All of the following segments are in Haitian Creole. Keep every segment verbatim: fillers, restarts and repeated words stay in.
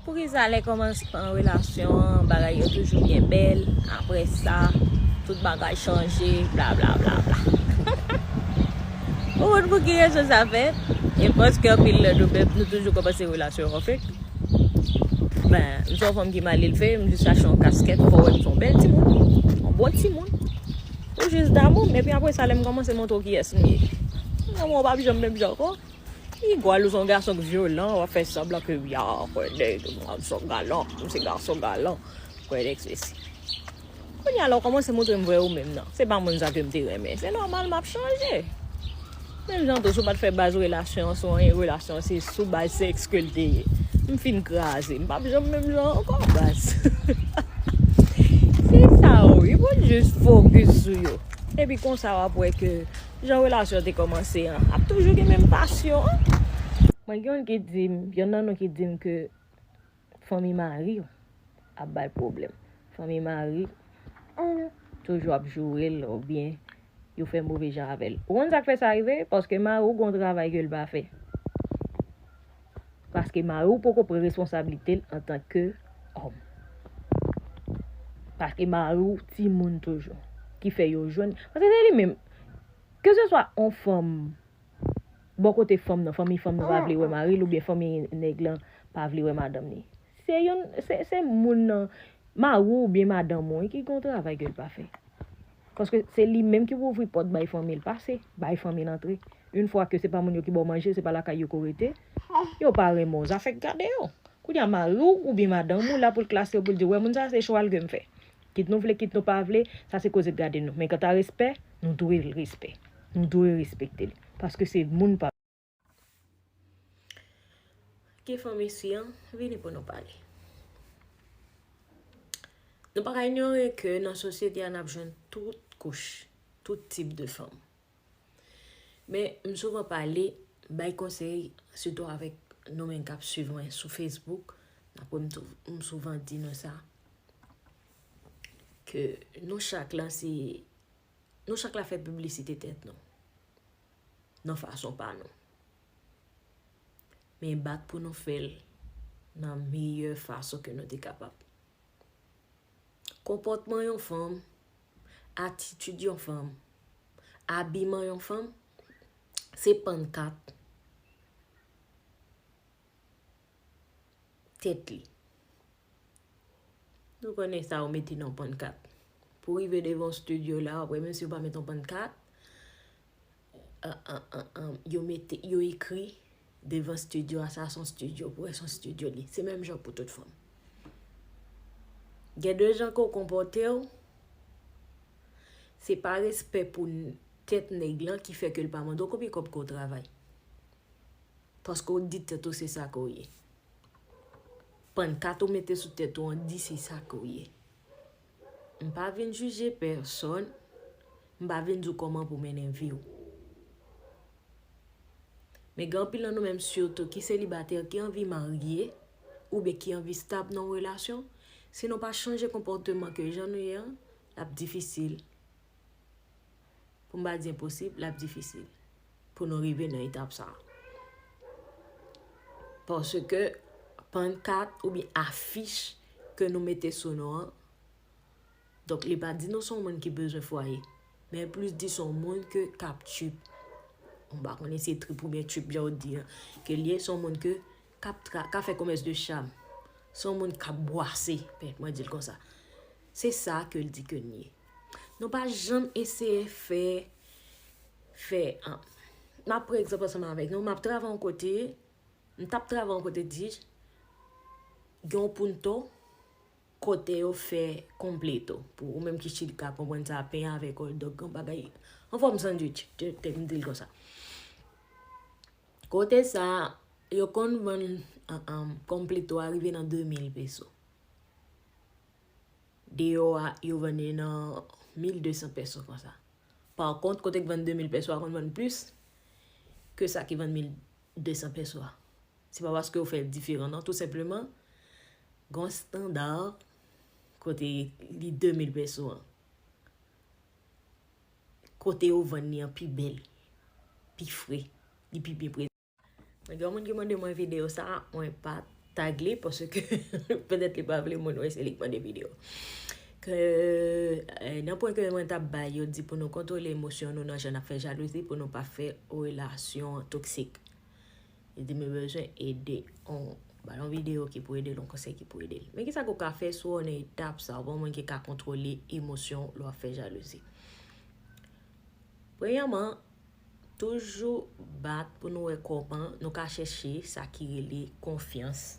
Poukisa lè kòmansman relasyon an, bagay yo toujou byen bèl, apre sa, tout bagay chanje, bla bla bla bla. Ou konn pou ki rezon sa fèt? E paske anpil lè nou menm, nou toujou kòmanse relasyon an fake. Ben, m se yon fanm ki mal elve, m jis achte yon kaskèt, fò w wè m se yon bèl timoun, yon bon timoun. Ou jis damou m, epi apre sa, lè m kòmanse montre w kiyès m ye, lanmou an p ap janm menm jan ankò. Igwal ou se yon gason k vyolan, w ap fè sanblan ke, ya, kwè nèg, m se galan, m se gason galan, kwè nèg sesi. Kounye a la, w kòmanse montre m vrè ou menm nan. Se pa moun sa ke m te renmen. Se nòmal, m ap chanje. Menm jan tou, si w pa t fè baz relasyon an sou anyen, relasyon an se sou baz sèks ke l te ye. M fin kraze. M p ap janm menm jan ankò, baz. Se sa, wi. Pou n jis fokis sou yo. Epi konsa, w ap wè ke jan relasyon te kòmanse an ap toujou gen menm pasyon an. Mwen gen youn ki di m, youn nan nou ki di m ke fanmi mari w ap ba l pwoblèm. Fanmi mari toujou ap joure l oubyen yo fè move jan avè l. Ou konn sa k fè sa rive? Paske mari w gen yon travay ke l pa fè. Paske mari w poko pran responsablite l antanke òm. Paske mari w timoun toujou. Ki fè yo jwenn. Paske se li menm. Keseswa yon fanm bò kote fanm nan, fanmi fanm nan pa vle wè mari l oubyen fanmi nèg lan pa vle wè madanm li. Se youn, se, se moun nan, mari w oubyen madanm ou wi ki gen yon travay ke l pa fè. Paske se li menm ki pou ouvri pòt bay fanmi l pase, bay fanmi l antre. Yon fwa ke se pa moun yo ki ba w manje, se pa lakay yo ke w rete, yo pa renmen w, zafè k gade yo. Kounye a mari w oubyen madanm ou la pou l klase w, pou l di, wè moun sa se chwa l ke m fè. Kit nou vle, kit nou pa vle, sa se koze k gade nou. Men kanta respè, nou dwe l respè. Nou dwe respekte l. Paske se moun pa. Ki fanm isi an, vini pou nou pale. Nou pa ka inyore ke nan sosyete a n ap jwenn tout kouch, tout tip de fanm. Men m souvan pale, bay konsèy, sitou avèk nou menm k ap swiv mwen sou Facebook, n ap wè m tou, m souvan di nou sa, ke nou chak la se, nou chak la fè piblisite tèt nou nan fason pa nou. Men bat pou nou fè l nan meyè fason ke nou te kapab. Konpòtman yon fanm, atitid yon fanm, abiman yon fanm, se pannkat tèt li. Nou konnen sa ou mete nan pannkat. Pou rive devan yon studio la, w ap wè menm si yo pa mete yon pannkat, an, an, an, an, yo mete, yo ekri devan studio a, sa se yon studio, pou wè se yon studio li. Se menm jan pou tout fanm. Gen de jan ke w konpòte w, se pa respè pou n-, tèt nèg lan ki fè ke l pa mande w konbyen kòb ke w travay. Paske w di tèt ou se sa ke w ye. Pannkat ou mete sou tèt ou an di se sa ke w ye. M pa vin jije pèsòn, m pa vin di w kòman pou w mennen vi w. Men gen anpil nan nou menm sitou ki selibatè, ki anvi marye, oubyen ki anvi stab nan yon relasyon, si nou pa chanje konpòteman ke jan nou ye an, l ap difisil. Pou m pa di enposib, l ap difisil pou nou rive nan etap sa a. Paske pannkat oubyen afich ke nou mete sou nou an, donk li pa di nou se yon moun ki bezwen fwaye, men plis di se yon moun ke k ap trip. M pa konnen se trip oubyen trip jan yo di an, ke l ye, se yon moun ke k ap tra-, k ap fè komès de cham. Se yon moun k ap bwase, pèmèt mwen di l konsa. Se sa ke l di ke n ye. Nou pa janm eseye fè, fè, an, m ap pran egzanp ansanm avèk nou, m ap travay yon kote, m t ap travay yon kote di, gen yon punto, kote yo fè completo. Pou ou menm ki Chili ka konprann sa, pen avèk hot dog, yon bagay, an fòm sandwich, te, te m di l konsa. Kote sa, yo konn vann, an, an, completo a rive nan de mil peso. Deyò a, yo vann li nan mil de san peso konsa. Pa kont, kote k vann de mil peso a konn vann plis ke sa ki vann mil de san peso a. Se pa paske yo fè l diferan, non. Tou senpleman, gen yon estanda kote li de mil peso an. Kote yo vann li an pi bèl, pi fre, li pi byen prezante. Gen yon moun ki mande mwen videyo sa a, mwen pa t tag li, paske petèt li pa vle moun wè se li k mande videyo. Ke, eh, nan pwen ke mwen t ap bay, yo di pou nou kontwole emosyon nou nan jan n ap fè jalouzi, pou nou pa fè relasyon toksik. Li di, "Mwen bezwen ede on, ba l on videyo ki pou ede l, on konsèy ki pou ede l." Men kisa ke w ka fè si w nan etap sa, ou pa yon moun ki ka kontwole emosyon w lè w ap fè jalouzi? Premyèman, toujou bat pou nou wè kòman nou ka chèche sa ki rele konfyans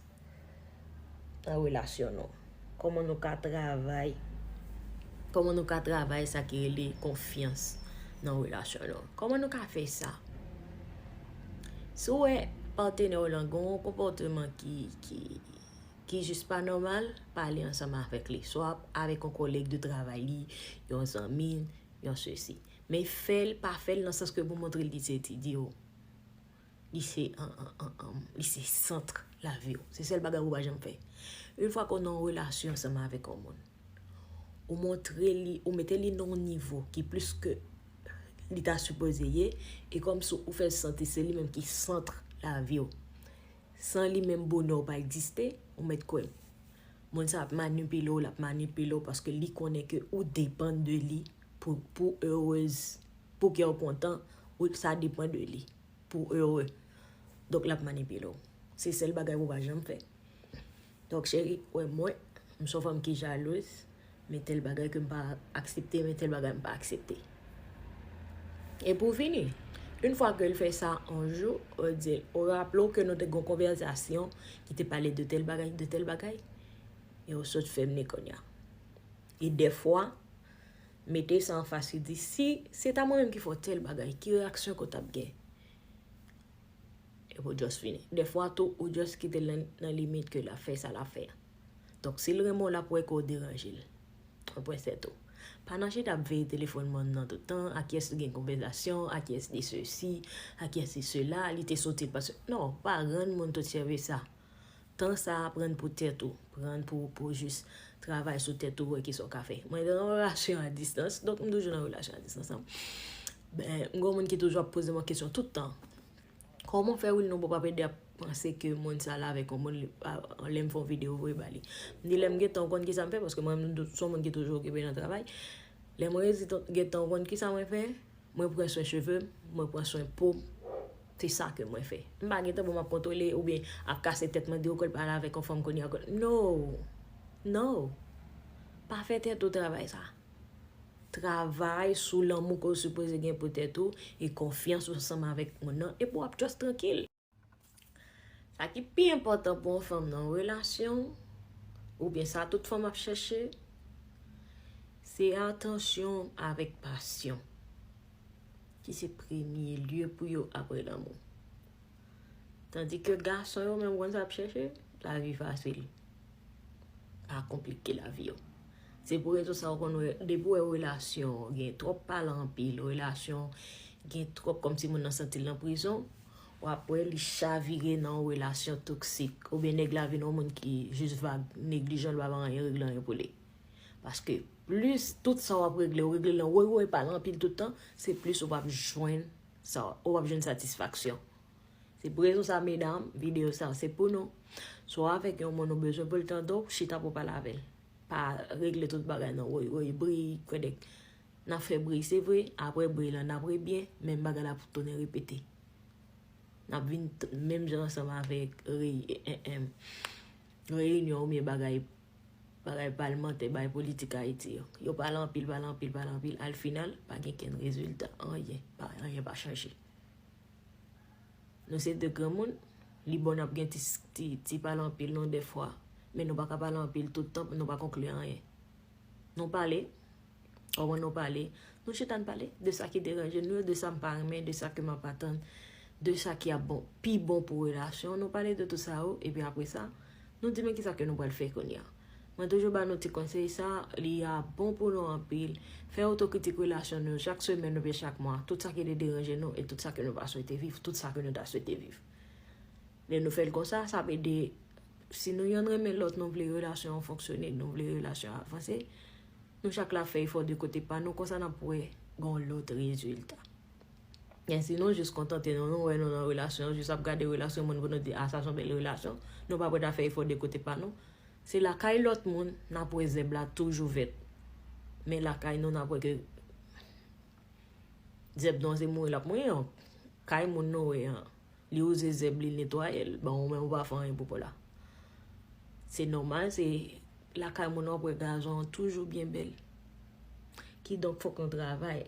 nan relasyon nou. Kòman nou ka travay, kòman nou ka travay sa ki rele konfyans nan relasyon nou. Kòman nou ka fè sa? Si w wè patnè w lan gen yon konpòteman ki, ki, ki jis pa nòmal, pale ansanm avèk li. Swa avèk yon kòlèg de travay li, yon zanmi, yon sesi. Men fè l, pa fè l nan sans ke pou montre l li se ti di w. Li se, an, an, an, an, li se sant lavi w. Se sèl bagay ou pa janm fè. Yon fwa ke w nan yon relasyon ansanm avèk yon moun, ou montre li, ou mete li nan yon nivo ki plis ke li ta sipoze ye, e kòmsi ou fè l santi se li menm ki sant lavi w. San li menm, bonè w pa egziste, ou mèt kwè m. Moun sa ap manipile w, l ap manipile w paske li konnen ke ou depann de li pou, pou erez, pou kè w kontan, ou, sa depann de li pou w ere. Donk, l ap manipile w. Se sèl bagay ou pa janm fè. Donk, cheri, wè mwen, m se yon fanm ki jalouz, men tèl bagay ke m pa aksepte, men tèl bagay m pa aksepte. E pou fini, yon fwa ke l fè sa yon jou, ou di l, ou raple w ke nou te gen yon konvèsasyon ki te pale de tèl bagay, de tèl bagay, e ou sot fèmen kounye a. E dèfwa, mete sa anfas li, di, "Si se ta mwen menm ki fè w tèl bagay, ki reyaksyon ke w t ap gen?" Epi ou just fini. Dèfwa tou, ou just kite l nan, nan limit ke l ap fè sa l ap fè a. Donk, si l renmen w, l ap wè ke w deranje l. Yon pwen sèten. Pa nan chita ap veye telefòn moun nan tout tan, a kiyès li gen konvèsasyon, a kiyès li sesi, a kiyès li sela, li te soti l paske, non, pa rann moun tout sèvis sa. Tan sa a, pran l pou tèt ou, pran l pou, pou jis travay sou tèt ou, wè kisa w ka fè. Mwen te nan relasyon a distans, donk m toujou nan relasyon a distans lan. Ben, m gen yon moun ki toujou ap poze mwen kesyon tout tan. Kòman fè Wilno pap ede ap panse ke moun sa la avèk yon moun, li, a, lè m fè yon videyo voye ba li? M di lè m gentan w konn kisa m fè, paske mwen menm m se yon moun ki toujou okipe nan travay. Lè mwen resi gentan w konn kisa mwen fè, mwen pran swen cheve m, mwen pran swen po m. Se sa ke mwen fè. M pa gentan pou m ap kontwole oubyen ap kase tèt mwen, di w ke l pale avèk yon fanm kounye a. No! No! Pa fè tèt ou travay sa. Travay sou lanmou ke w sipoze gen pou tèt ou e konfyans ou ansanm avèk moun nan, epi w ap just trankil. Sa ki pi enpòtan pou yon fanm nan yon relasyon, oubyen sa tout fanm ap chèche, se atansyon avèk pasyon, ki se premye lye pou yo apre lanmou. Tandike gason yo menm konn sa ap chèche, lavi fasil. Pa konplike lavi yo. Se pou rezon sa w konn wè, depi w wè relasyon gen twòp pale anpil, relasyon gen twòp kòmsi moun nan santi l nan prizon, w ap wè li chavire nan yon relasyon toksik. Oubyen nèg la vin yon moun ki jis vag, neglijan, l pa anyen regle anyen pou li. Paske plis tout sa w ap regle, w regle l nan woy woy, pale anpil tout tan, se plis ou p ap jwenn sa, ou p ap jwenn satisfaksyon. Se pou rezon sa, medam, videyo sa se pou nou. Si w avèk yon moun ou bezwen pou l tande w, chita pou pale avè l. Pa regle tout bagay nan woy woy, bri, kwèdèk. N ap fè bri, se vre, apre bri lan n ap rebyen, menm bagay la pou tounen repete. N ap vin t-, menm jan ansanm avèk rey-, en, en, reyinyon oubyen bagay, bagay palmantè, bagay politik Ayiti yo. Yo pale anpil, pale anpil, pale anpil, al final, pa gen kenn rezilta, anyen, pa, anyen pa chanje. Nou se de granmoun, li bon n ap gen ti, ti, ti pale anpil non dèfwa, men nou pa ka pale anpil tout tan, nou pa konkli anyen. Nou pale, kòman nou pale? Nou chita n pale de sa ki deranje nou yo, de sa m pa renmen, de sa ke m ap atann, de sa ki ap bon, pi bon pou relasyon. Nou pale de tout sa yo, epi apre sa, nou di men kisa ke nou pral fè kounye a. Mwen toujou ba nou ti konsèy sa, li ap bon pou nou anpil. Fè otokritik relasyon nou chak semèn oubyen chak mwa. Tout sa ki te deranje nou e tout sa ke nou pa swete viv, tout sa ke nou ta swete viv. Lè nou fè l konsa, sa ap ede. Si nou yonn renmen lòt, nou vle relasyon an fonksyone, nou vle relasyon an avanse, nou chak la fè efò de kote pa nou, konsa n ap wè gen yon lòt rezilta. Men si nou jis kontante nou, nou wè nou nan relasyon, jis ap gade relasyon moun pou nou di, a, sa se yon bèl relasyon, nou pa prèt a fè efò de kote pa nou, se lakay lòt moun n ap wè zèb la toujou vèt. Men lakay nou, n ap wè ke zèb nou an se mouri l ap mouri an. Kay moun nou wè an, li wouze zèb li, l netwaye l. Bon, ou menm ou pa fè anyen pou po la. Se nòmal, se lakay moun w ap wè gazon an toujou byen bèl. Kidonk, fòk nou travay.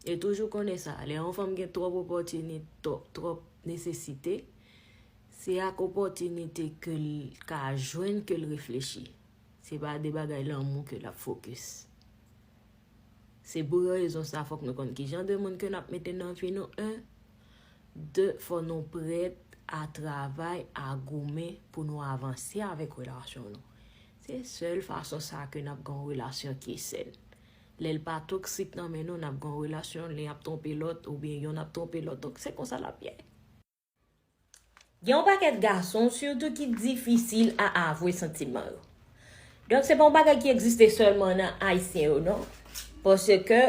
E toujou konnen sa, lè yon fanm gen twòp opòtinite, twòp, twòp nesesite, se ak opòtinite ke l ka jwenn ke l reflechi. Se pa de bagay lanmou ke l ap fokis. Se pou rezon sa, fòk nou konn ki jan de moun ke n ap mete nan vi nou, en. De, fò nou prèt a travay, a goumen pou nou avanse avèk relasyon nou. Se sèl fason sa ke n ap gen yon relasyon ki sèn. Lè l pa toksik nan men nou, n ap gen yon relasyon, li ap twonpe lòt, oubyen yonn ap twonpe lòt. Donk, se konsa l ap ye. Gen yon pakèt gason, sitou ki difisil a avwe santiman yo. Donk, se pa yon bagay ki egziste sèlman nan Ayisyen yo, non. Paske,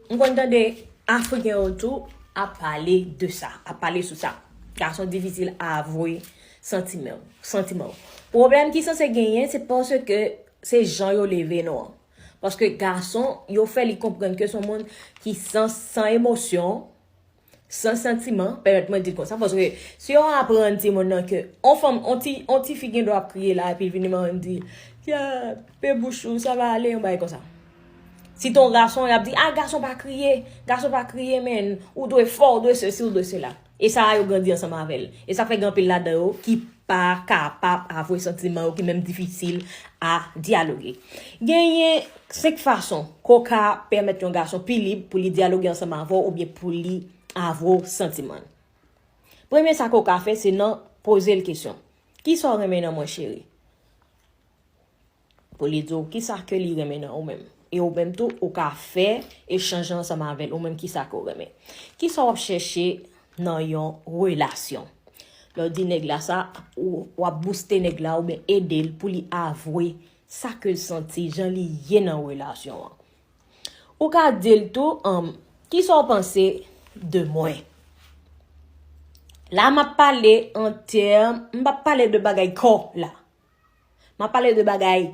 m konn tande Afriken yo tou ap pale de sa, ap pale sou sa. Gason difisil a avwe santiman, santiman yo. Pwoblèm ki sanse genyen, se paske se jan yo leve nou an. Paske gason, yo fè li konprann ke se yon moun ki san, san emosyon, san santiman, pèmèt mwen di l konsa, paske si yo aprann timoun nan ke on fanm, on ti, on tifi gen dwa ap kriye la, epi l vin di manman l di, "Ya, pe bouch ou, sa va ale," yon bagay konsa. Si te yon gason, y ap di, "A, gason pa kriye, gason pa kriye, men, ou dwe fò, ou dwe sesi, ou dwe sela." E sa a yo grandi ansanm avè l. E sa fè gen anpil ladan yo ki pa kapab avwe santiman yo, ki menm difisil a dyaloge. Genyen senk fason ke w ka pèmèt yon gason pi lib pou li dyaloge ansanm avè w oubyen pou li avwe w santiman l. Premye sa ke w ka fè, se nan poze l kesyon. "Kisa w renmen nan mwen, cheri?" Pou li di w kisa ke li renmen nan ou menm. E ou menm tou, ou ka fè echanj ansanm avè l, ou menm kisa ke w renmen. Kisa w ap chèche nan yon relasyon? Lè w di nèg la sa, ou, w ap bouste nèg la oubyen ede l pou li avwe sa ke l santi, jan li ye nan relasyon an. Ou ka di l tou, um, kisa w panse de mwen? La, m ap pale an tèm, m p ap pale de bagay kò la. M ap pale de bagay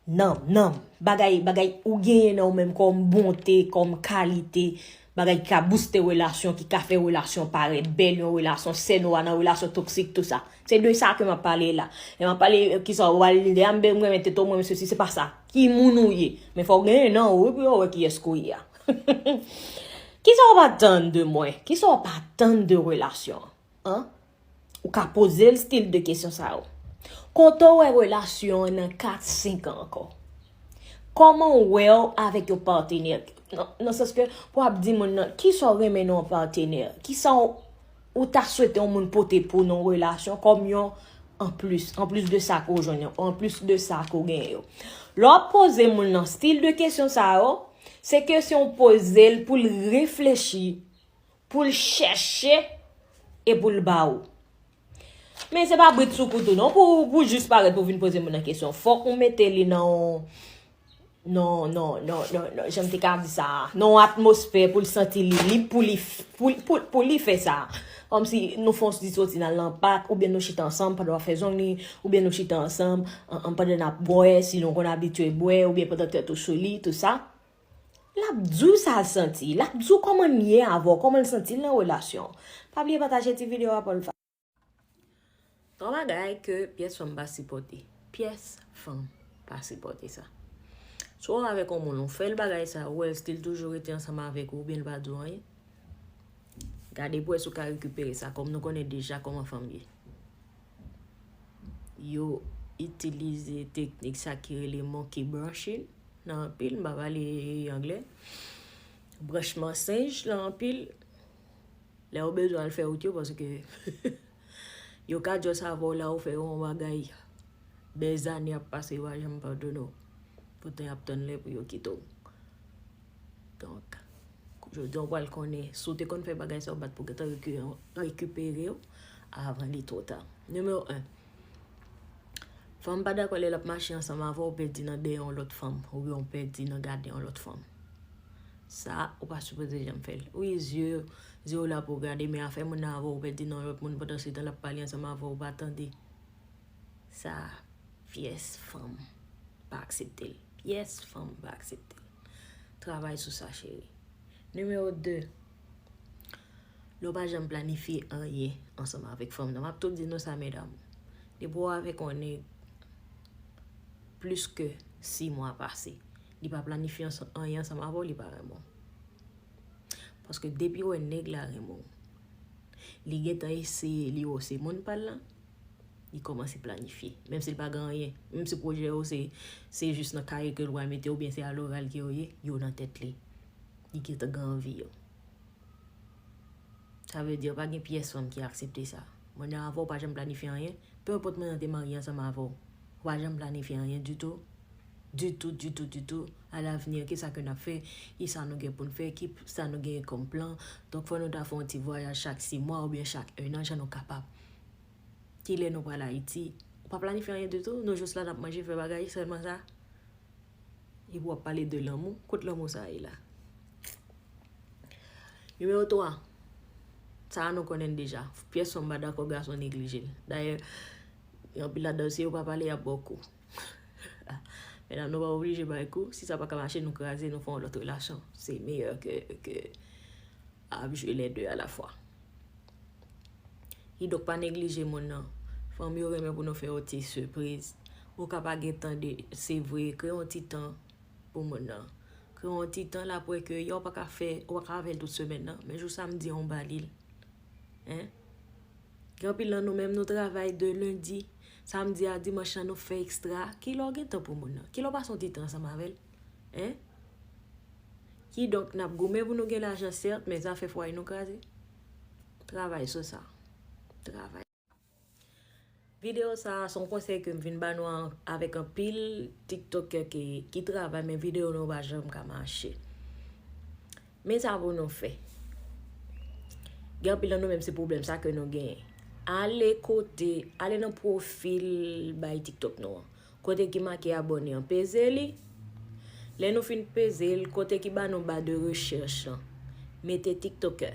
nanm, nanm. Bagay, bagay ou genyen nan ou menm kòm bonte, kòm kalite. Bagay ki ka bouste relasyon, ki ka fè relasyon parèt bèl, yon relasyon sèn, ou pa nan relasyon toksik, tou sa. Se de sa ke m ap pale la. E m ap pale, eh, kisa, ou al di, "A, m renmen tete w, mwen, sesi, se pa sa." Ki moun ou ye? Men fò w genyen nan ou wi pou yo wè kiyès ke w ye a. Kisa w pa tann de mwen? Kisa w pa tann de relasyon an? An? Ou ka poze l stil de kesyon sa yo. Kote w wè relasyon an nan kat, senk an ankò? Kòman w wè w avèk yon patenè? Nan, nan sans ke pou w ap di moun nan, kisa w renmen nan yon patenè? Kisa w, ou ta swete yon moun pote pou nan yon relasyon kòm yon anplis, anplis de sa ke w jwenn yo, anplis de sa ke w genyen yo? Lè w ap poze moun nan stil de kesyon sa yo, se kesyon w poze l pou l reflechi, pou l chèche e pou l ba ou. Men se pa brit sou kouto non, pou, pou jis parèt pou vin poze moun nan kesyon. Fòk ou mete li nan yon, non, non, non, non, non, jan m te ka di sa, nan yon atmosfè pou l santi li lib, pou li, pou, pou, pou li fè sa. Kòmsi nou fè yon ti soti nan lanpat, oubyen nou chita ansanm pandan w ap fè zong li, oubyen nou chita ansanm, an, an, pandan n ap bwè, si nou konn abitye bwè, oubyen pandan tèt ou sou li, tou sa. L ap di w sa l santi. L ap di w kòman l ye avè w, kòman l santi l nan relasyon. Pa bliye pataje ti videyo a pou l fè. Yon bagay ke pyès fanm pa sipòte. Pyès fanm pa sipòte sa. Si w avèk yon moun, ou fè l bagay sa, ou wè l still toujou rete ansanm avèk ou, oubyen l pa di w anyen. Gade pou wè si w ka rekipere sa, kòm nou konnen deja kòman fanm ye. Yo itilize teknik sa ki rele monkey branching nan anpil, m pa pale anglè. Branchman senj nan anpil. Lè yo bezwen al fè wout yo, paske yo ka just avè w la, ou fè yon bagay. Dèzane ap pase, yo pa janm padone w. Poutan y ap tann lè pou yo kite w. Donk, jodi a w pral konnen, si w te konn fè bagay sa, w bat pou gentan reki-, rekipere w avan li twò ta. Nimewo en, fanm pa dakò lè l ap mache ansanm avè w, pèdi nan dèyè yon lòt fanm, oubyen w pèdi nan gade yon lòt fanm. Sa, ou pa sipoze janm fè l. Wi, zye, zye w la pou w gade, men afè moun nan avè w, ou pèdi nan lòt moun pandan se tan l ap pale ansanm avè w, ou pa tande. Sa, pyès fanm pa aksepte l. Pyès fanm pa aksepte l. Travay sou sa, cheri. Nimewo de, lè w pa janm planifye anyen ansanm avèk fanm nan. M ap tou di nou sa, medam. Depi w avèk yon nèg plis ke sis mwa pase, li pa planifye ansanm, anyen ansanm avè w, li pa renmen w. Paske depi w wè nèg la renmen w, li gentan eseye, li wè w se moun pa l lan, li kòmanse planifye. Menm si l pa gen anyen, menm si pwojè yo se, se jis nan kaye ke l pral mete oubyen se aloral ke yo ye, yo nan tèt li. Li gentan gen anvi yo. Sa vle di, pa gen pyès fanm ki aksepte sa. Mwen nan avè w, pa janm planifye anyen. Pe enpòt moun nan te marye ansanm avè w, ou pa janm planifye anyen ditou. Ditou, ditou, ditou. Alavni, ki sa ke n ap fè? Ki sa nou gen pou n fè? Ki sa nou gen kòm plan? Donk, fò nou ta fè yon ti vwayaj chak sis mwa oubyen chak en an, jan nou kapab. Kilè nou pral Ayiti? Ou pa planifye anyen ditou? Nou jis la n ap manje, fè bagay, sèlman sa? Epi w ap pale de lanmou. Kot lanmou sa a ye la? Nimewo twa. Sa a nou konnen l deja. Pyès fanm pa dakò gason neglije l. Dayè, gen anpil ladan yo, si yo pa pale, y ap ba w kou. Medam, nou pa oblije bay kou. Si sa pa ka mache, nou kraze, nou fè yon lòt relasyon. Se meyè ke, ke ap jwe lè de alafwa. Kidonk, pa neglije moun nan. Fanm yo renmen pou nou fè yo ti sipriz. Ou ka pa gen tan de, se vre, kreye yon ti tan pou moun nan. Kreye yon ti tan l ap wè ke, yo, ou pa ka fè, ou pa ka avè l tout semèn nan, men jou samdi an, ou ba li l. Hein? Gen anpil nan nou menm, nou travay de lendi, samdi a dimanch lan, nou fè ekstra. Kilè w gen tan pou moun nan? Kilè w pase yon ti tan ansanm avè l? Hein? Kidonk, n ap goumen pou nou gen lajan, sèt, men zafè fwaye nou kraze. Travay sou sa. Travay. Videyo sa a, se yon konsèy ke m vin ba nou an, avèk anpil tiktokè ki, ki travay, men videyo nou pa janm ka mache. Men sa pou nou fè. Gen anpil nan nou menm, se pwoblèm sa ke nou genyen. Ale kote, ale nan pwofil bay TikTok nou an. Kote ki make abòne an, peze li. Lè nou fin peze l, kote ki ba nou ba de rechèch lan, mete tiktokè.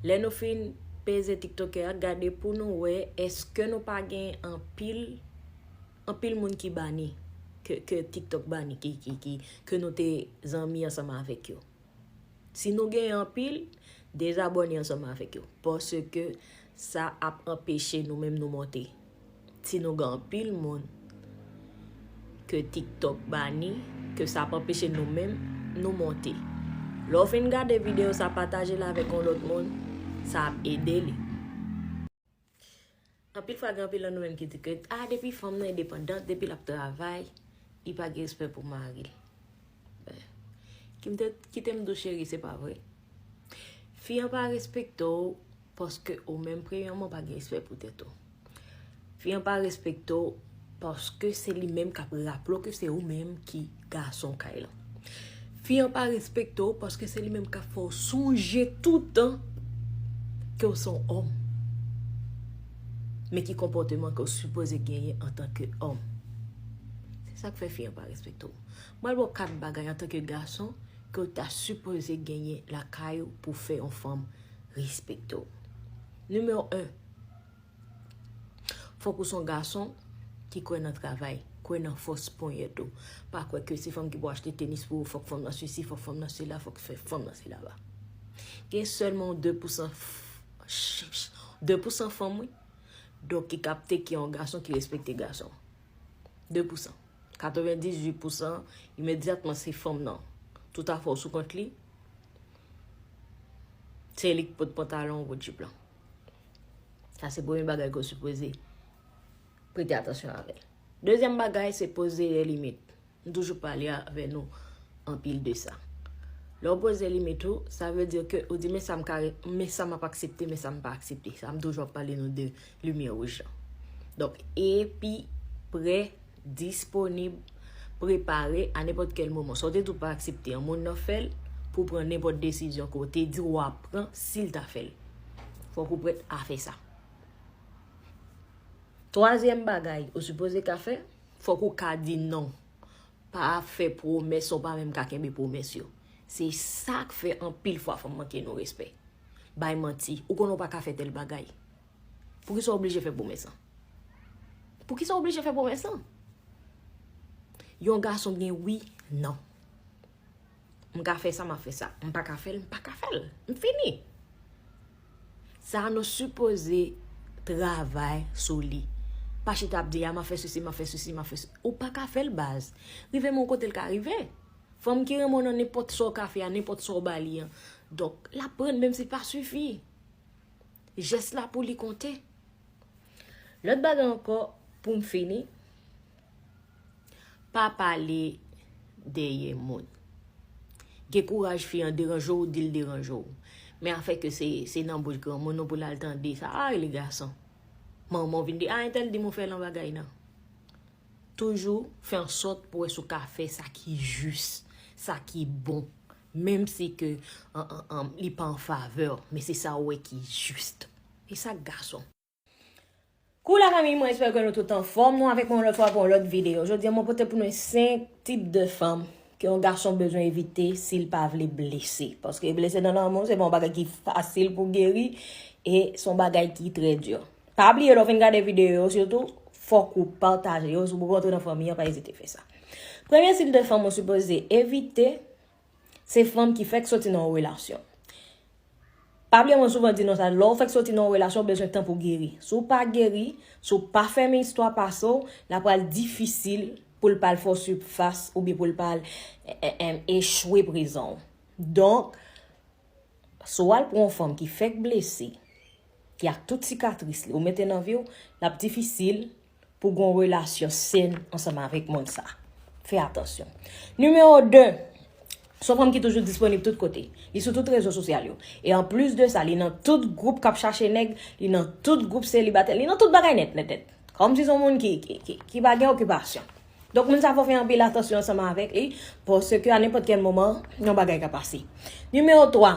Lè nou fin peze tiktokè a, gade pou nou wè èske nou pa gen anpil, anpil moun ki bani, ke, ke TikTok bani, ki, ki, ki, ke nou te zanmi ansanm avèk yo. Si nou genyen anpil, dezabòne ansanm avèk yo, paske sa ap anpeche nou menm nou monte. Si nou gen anpil moun ke TikTok bani, ke sa ap anpeche nou menm nou monte. Lè w fin gade videyo sa, pataje l avèk yon lòt moun, sa ap ede li. Anpil fwa, gen anpil nan nou menm ki di ke, ah, depi fanm nan endepandant, depi l ap travay, li pa gen respè pou mari l. Ben, ki m te, kite m di w, cheri, se pa vre. Fi an pa respekte w paske ou menm, premyèman, w pa gen respè pou tèt ou. Fi an pa respekte w paske se li menm k ap raple w ke se ou menm ki gason kay lan. Fi an pa respekte w paske se li menm k ap fè w sonje toutan ke w se yon òm. Men ki konpòteman ke w sipoze genyen antanke òm? Se sa k fè fi an pa respekte w. Mwen ba w kat bagay antanke gason ke w ta sipoze genyen lakay ou pou fè yon fanm respekte w. Nimewo en, fòk ou se yon gason ki kwè nan travay, kwè nan fòs ponyèt ou. Pa kwè ke se fanm ki pou achte tenis pou ou, fòk fanm nan sesi, fòk fanm nan sela, fòk fè fanm nan sela ba. Gen sèlman de pousan, de pousan fanm, wi. Donk, ki kapte ke yon gason ki respekte gason. De pousan. Katrevendizuit pousan, imedyatman, se fanm nan. Tout afè w sou kont li. Se li k pot pantalon ou, pot jip lan. Sa se premye bagay ke w sipoze prete atansyon avè l. Dezyèm bagay, se poze limit. M toujou pale avè nou anpil de sa. Lè w poze limit ou, sa vle di ke ou di, men sa m ka, men sa m ap aksepte, men sa m pa aksepte. Sa m toujou ap pale nou de limyè wouj lan. Donk, epi prè, disponib, prepare a nenpòt kèl moman. Sa w te di w pa aksepte an, moun nan fè l pou pran nenpòt desizyon ke w te di w ap pran, si l ta fè l. Fòk ou prèt a fè sa. Twazyèm bagay ou sipoze ka fè, fòk ou ka di non. Pa fè pwomès, ou pa menm ka kenbe pwomès yo. Se sa k fè anpil fwa fanm manke nou respè. Bay manti, ou konnen w pa ka fè tèl bagay. Poukisa w oblije fè pwomès lan? Poukisa w oblije fè pwomès lan? Yon gason gen wi, non. M ka fè sa, m ap fè sa. M pa ka fè l, m pa ka fè l. M fini. Sa a nou sipoze travay sou li. Pa chita ap di, a, m ap fè sesi, m ap fè sesi, m ap fè sesi. Ou pa ka fè l, baz. Rive men yon kote l ka rive. Fanm ki renmen w nan nenpòt sa w ka fè a, nenpòt sa w ba li an. Donk, l ap pran menm si l pa sifi. Jès la pou li konte. Lòt bagay ankò, pou m fini, pa pale dèyè moun. Gen kouraj fi an deranje w, di l deranje w. Men afè ke se, se nan bouch granmoun ou pou l al tande sa, ay, le gason. Manman w vin di, a, entèl di m ou fè lan bagay nan. Toujou fè an sòt pou wè si w ka fè sa ki jis, sa ki bon. Menm si ke an, an, an, li pa an favè w, men se sa w wè ki jis. E sa k gason. Kou la fanmi, mwen espere ke nou tout anfòm. Nou avèk mwen yon lòt fwa pou yon lòt videyo. Jodi a, mwen pote pou nou senk tip de fanm ke yon gason bezwen evite si l pa vle blese. Paske blese nan lanmou, se pa yon bagay ki fasil pou geri, e se yon bagay ki trè di. Pa bliye, lè w fin gade videyo yo, sitou, fòk ou pataje yo. Si w poko rantre nan fanmi an, pa ezite fè sa. Premye stil de fanm ou sipoze evite, se fanm ki fèk soti nan yon relasyon. Pa bliye, mwen souvan di nou sa, lè w fèk soti nan yon relasyon, w bezwen tan pou geri. Si w pa geri, si w pa fèmen istwa pase w, l ap pral difisil pou l pa al fè w sifas oubyen pou l pa al, e, e, e, echwe prezan w. Donk, si w al pran yon fanm ki fèk blese, ki ak tout sikatris li, ou mete nan vi w, l ap difisil pou gen yon relasyon sèn ansanm avèk moun sa. Fè atansyon. Nimewo de, se yon fanm ki toujou disponib tout kote. Li sou tout rezo sosyal yo. E anplis de sa, li nan tout gwoup k ap chache nèg, li nan tout gwoup selibatè, li nan tout bagay nèt, nèt, nèt. Kòmsi se yon moun ki, ki, ki, ki pa gen okipasyon. Donk, moun sa fò fè anpil atansyon ansanm avèk li, paske a nenpòt kèl moman, yon bagay ka pase. Nimewo twa,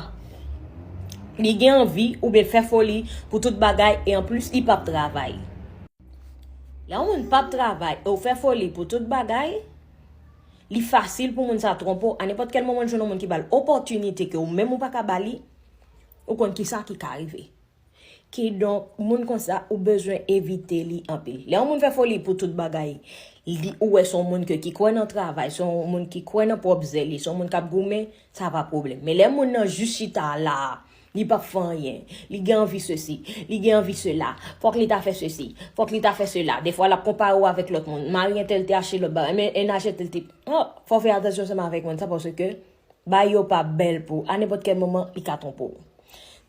li gen anvi oubyen fè foli pou tout bagay e anplis li p ap travay. Lè yon moun p ap travay e w fè foli pou tout bagay, li fasil pou moun sa twonpe w. A nenpòt kèl moman, l jwenn yon moun ki ba l opòtinite ke ou menm ou pa ka ba li, ou konn kisa ki ka rive. Kidonk, moun konsa, ou bezwen evite li anpil. Lè yon moun fè foli pou tout bagay, li, ou wè se yon moun ke, ki kwè nan travay, se yon moun ki kwè nan pwòp zèl li, se yon moun k ap goumen, sa pa pwoblèm. Men lè moun nan jis chita la, li p ap fè anyen, li gen anvi sesi, li gen anvi sela, fòk li ta fè sesi, fòk li ta fè sela. Defwa, l ap konpare w avèk lòt moun. Mari entèl te achte lòt bagay, men ennaj entèl te, oh, fò w fè atansyon ansanm avèk moun sa, paske bagay yo pa bèl pou ou. A nenpòt kèl moman, li ka twonpe w.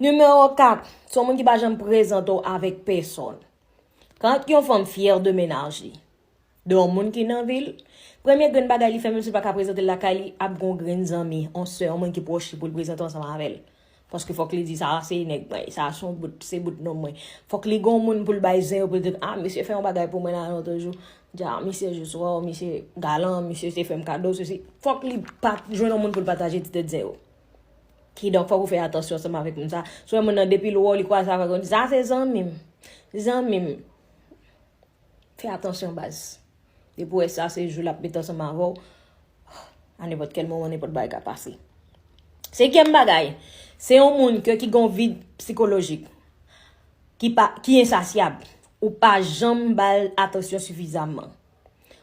Nimewo kat, se yon moun ki pa janm prezante w avèk pèsòn. Kan yon fanm fyè de mennaj li, de yon moun ki nan vi l, premye grenn bagay li fè, menm si l pa ka prezante l lakay li, ap gen yon grenn zanmi, yon sè, yon moun ki pwòch li pou l prezante ansanm avè l. Paske fòk li di, sa a se nèg mwen, sa a se yon bout, se bout nonm mwen. Fòk li gen yon moun pou l bay zen yo, pou l di, a, misye fè yon bagay pou mwen la lòt jou. Di, a, misye jis, waw, misye galan, misye te fè m kado, sesi. Fòk li pa jwenn yon moun pou l pataje ti tèt zen yo. Kidonk, fòk ou fè atansyon ansanm avèk moun sa. Si w wè moun nan, depi l wè w, li kwaze avèk ou, li di, sa se zanmi m. Zanmi m. Fè atansyon, baz. Depi w wè sa, se jou l ap mete ansanm avè w. A nenpòt kèl moman, nenpòt bagay ka pase. Senkyèm bagay, se yon moun ke, ki gen yon vid sikolojik, ki pa, ki ensasyab. Ou pa janm ba l atansyon sifizaman.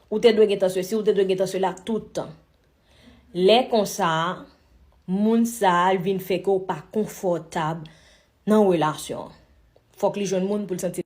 Ou te dwe gentan sesi, ou te dwe gentan sela tout tan. Lè konsa, moun sa a, l vin fè ke w pa konfòtab nan relasyon an. Fòk li jwenn moun pou l santi